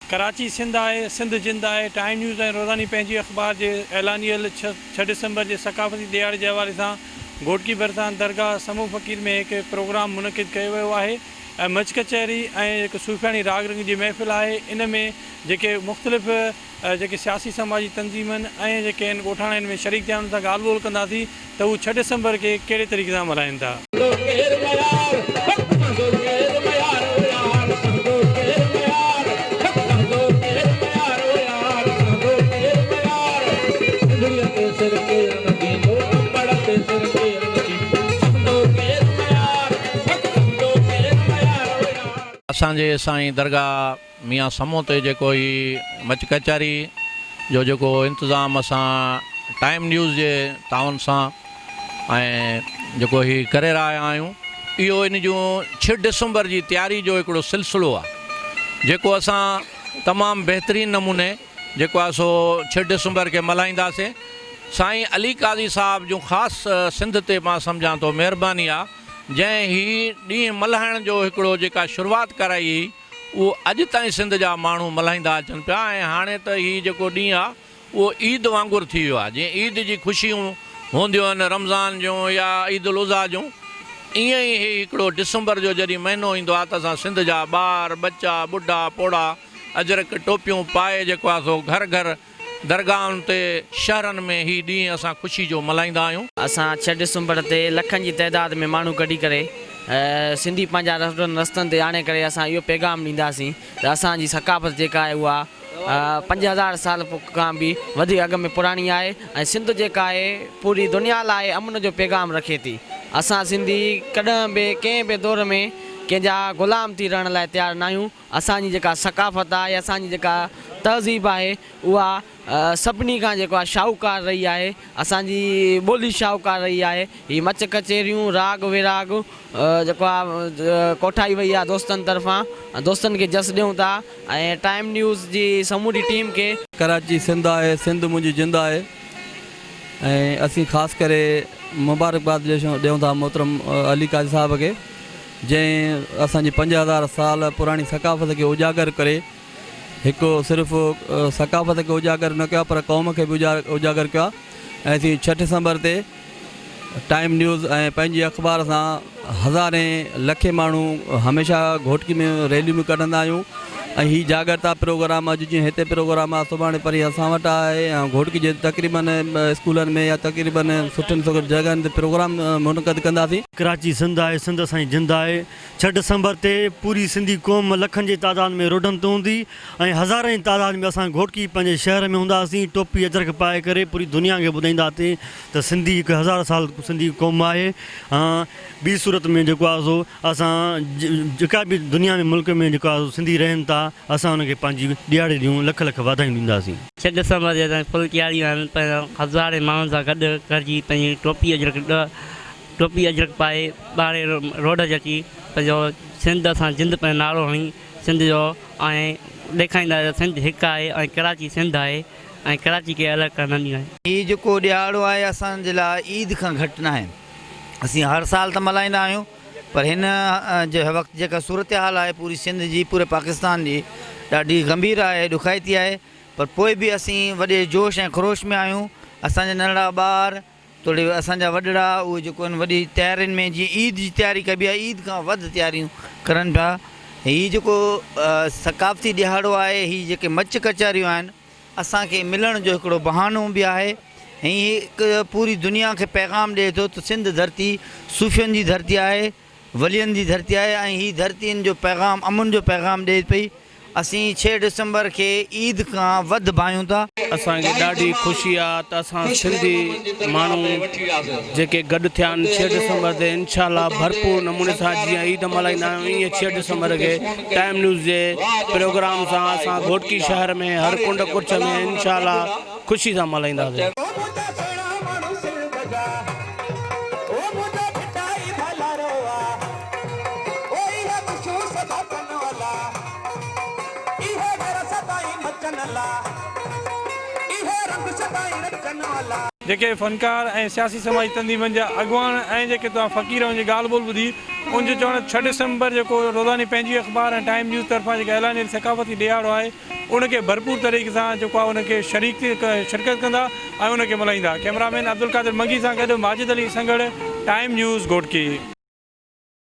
ڪراچي سنڌ آهي، سنڌ جند آهي، ٽائيم نيوز ۽ روزاني پنهنجي اخبار جي اعلانيل ڇهه ڊسمبر جي ثقافتي ڏهاڙي جي حوالي سان گهوٽڪي ڀرسان درگاهه سمون فقير ۾ هڪ پروگرام منعقد ڪيو ويو آهي ۽ مچ ڪچهري ۽ هڪ صوفياڻي راڳ رنگ جي محفل آهي ان ۾ جيڪي مختلف جيڪي سياسي سماجي تنظيمن ۽ جيڪي آهن ڳوٺاڻا ان ۾ شريڪ ٿيا انهن سان ڳالهه ٻولهه ڪنداسين ته هو ڇهه ڊسمبر کي ڪهڙي طريقي سان ملهائين ٿا. اسان جي سائين درگاهه ميان سمون تي جيڪو هي مچ ڪچهري جو جيڪو انتظام اسان ٽائيم نيوز جي تعاون سان ۽ جيڪو هي ڪري رهيا آهيون اهو ان جون ڇھ ڊسمبر جي تياري جو هڪڙو سلسلو آهي جيڪو اسان تمام بهترين نموني جيڪو آهي سو ڇھ ڊسمبر کي ملهائينداسين سائين علي قاضي صاحب جون خاص سنڌ تي مان سمجهان ٿو مهرباني آهي جنهن هي ڏينهن ملهائڻ جو هڪڙو جيڪا شروعات ڪرائي هئي اهو اڄ تائين سنڌ جا ماڻهو ملهائيندا اچن پيا ۽ هاڻي ته هي جيڪو ڏينهن آ اهو عيد وانگر ٿي ويو آ جيئن عيد جي خوشيون هونديون آهن رمضان جون يا عيد الاضحيٰ جون ائين ئي هي هڪڙو ڊسمبر جو جڏهن مهينو ايندو آ ته اسان سنڌ جا ٻار ٻچا ٻڍا پوڙها اجرڪ ٽوپيون پائي جيڪو آ سو گهر گهر درگاهن تي شهرن ۾ هي ڏينهن اسان خوشي جو ملهائيندا آهيون. اسان ڇهه ڊسمبر تي لکن جي تعداد ۾ ماڻهو ڪڍي ڪري سنڌي پنهنجا روڊن رستن تي آڻي ڪري اسان اهو پيغام ڏينداسين ته اسان جي ثقافت جيڪا آهي اها 5000 سال کان به وڌيڪ اڳ ۾ پراڻي آهي ۽ سنڌ جيڪا آهي پوري دنيا لاء امن جو پيغام رکي ٿي اسان سنڌي ڪڏهن به ڪنهن به دور ۾ ڪنهن جا غلام ٿي رهڻ لاء تيار ناهيون. اسان جي جيڪا ثقافت آهي، اسان جي جيڪا تهذيب آهي، اها سڀني کان جيڪو آهي شاهوڪار رهي آهي. اسان جي ٻولي شاهوڪار رهي آهي. هي مچ ڪچهريون، راڳ ويراڳ جيڪو آهي ڪوٺائي وئي آهي دوستن طرفان. دوستن کي جس ڏيون ٿا ۽ ٽائيم نيوز جي سموري ٽيم کي. ڪراچي سنڌ آهي، سنڌ منهنجي جند آهي ۽ اسين خاص ڪري مبارڪباد ڏيون ٿا محترم علي قاضي صاحب کي. جنهن اسان جي 5000 سال پراڻي ثقافت کي اجاگر ڪري هڪ صرف ثقافت کي اجاگر نه ڪيو آهي پر قوم کي به اجاگر ڪيو آهي ۽ اسين 6 ڊسمبر تي ٽائيم نيوز ۽ پنهنجي اخبار سان هزارين لکين ماڻهو هميشه گهوٽڪي ۾ ريليون به ڪڍندا آهيون ۽ هي جاڳرتا پروگرام اڄ جيئن هتي پروگرام آهي سڀاڻي پرين اسان وٽ آهي ۽ گهوٽڪي جي تقريبن اسڪولن ۾ يا تقريبن سٺين سٺين جڳهن تي پروگرام منعقد ڪنداسين. ڪراچي سنڌ آهي، سنڌ اسان جي جند آهي. 6 ڊسمبر تي پوري سنڌي قوم لکن جي تعداد ۾ روڊن تي هوندي ۽ هزارن جي تعداد ۾ اسان گهوٽڪي پنهنجي شهر ۾ هونداسين، ٽوپي اجرڪ پائي ڪري پوري دنيا کي ٻڌائينداسين ته سنڌي هڪ هزار سال سنڌي قوم آهي. ٻي صورت ۾ جيڪو آهي سو اسان جيڪا به دنيا ۾ ملڪ ۾ جيڪو آهي سنڌي رهن ٿا اسان انهن کي پنهنجي ڏيهاڙي جون لک لک واڌايون ڏينداسين. 6 ڊسمبر تي اسان فل تياريون آهن پر هزارين ماڻهن سان گڏ گڏجي پنهنجي ٽوپي اجرڪ ٽوپي اجرڪ پائي ٻاهرين روڊ تي اچي پنهنجو سنڌ اسان جند پنهنجو نعرو هڻي سنڌ جو ۽ ڏيکاريندا ته سنڌ هڪ آهي ۽ ڪراچي سنڌ آهي ۽ ڪراچي کي الڳ ڪرڻ نه ڏيندا. هي جيڪو ڏهاڙو آهي اسان جي لاء عيد کان گهٽ ناهي. اسين هر سال ته ملهائيندا آهيون پر هن جي وقت جيڪا صورتحال آهي پوري سنڌ جي پوري پاڪستان جي ڏاڍي گنڀير آهي ڏکائتي آهي پر پوء به اسين وڏي جوش ۽ خروش ۾ آهيون اسان جا ننڍڙا ٻار توڙي اسان جا وڏڙا اهي جيڪو آهن وڏي تيارين ۾ جيئن عيد جي تياري ڪبي آهي عيد کان وڌ تياريون ڪرن پيا هي جيڪو ثقافتي ڏهاڙو آهي هي جيڪي مچ ڪچهريون آهن اسان کي ملڻ جو هڪڙو بهانو به آهي ۽ هڪ پوري دنيا کي پيغام ڏئي ٿو ته سنڌ ڌرتي صوفين جي ڌرتي آهي، ولين جي ڌرتي آهي ۽ هي ڌرتي ان جو پيغام امن جو پيغام ڏئي پئي. اسين 6 ڊسمبر کي عيد کان وڌ ڀانيون ٿا. اسان کي ڏاڍي خوشي آ ته اسان سنڌي ماڻهو جيڪي گڏ ٿيا آهن 6 ڊسمبر تي انشاء الله ڀرپور نموني سان جيئن عيد ملهائيندا آهيون ايئن 6 ڊسمبر کي ٽائيم نيوز جي پروگرام سان اسان گهوٽڪي شهر ۾ هر ڪنڊ ڪڙڇ ۾ انشاء الله خوشي سان ملهائينداسين. او منهنجا سهڻا ماڻهو سنڌ جا، او منهنجو ڀٽائي ڀلارو آ، او اهي خوشيون سدا ڪن الا، اهي گهر سدائين مچن الا، اهي رنگ سدائين رچن الا. جيڪي فنڪار ۽ سياسي سماجي تنظيمن جا اڳواڻ ۽ جيڪي توهان فقير ان جي ڳالهه ٻولهه ٻڌي ان جو چوڻ ڇهه ڊسمبر جيڪو روزاني پنهنجي اخبار ۽ ٽائيم نيوز طرفان جيڪو اعلانيل ثقافتي ڏهاڙو آهي ان کي ڀرپور طريقي سان جيڪو آهي ان کي شريڪ ٿي شرڪت ڪندا ۽ ان کي ملهائيندا ڪئميرا مين عبدالقادر منگي سان گڏ ماجد علي سنگهڙ ٽائيم نيوز گهوٽڪي.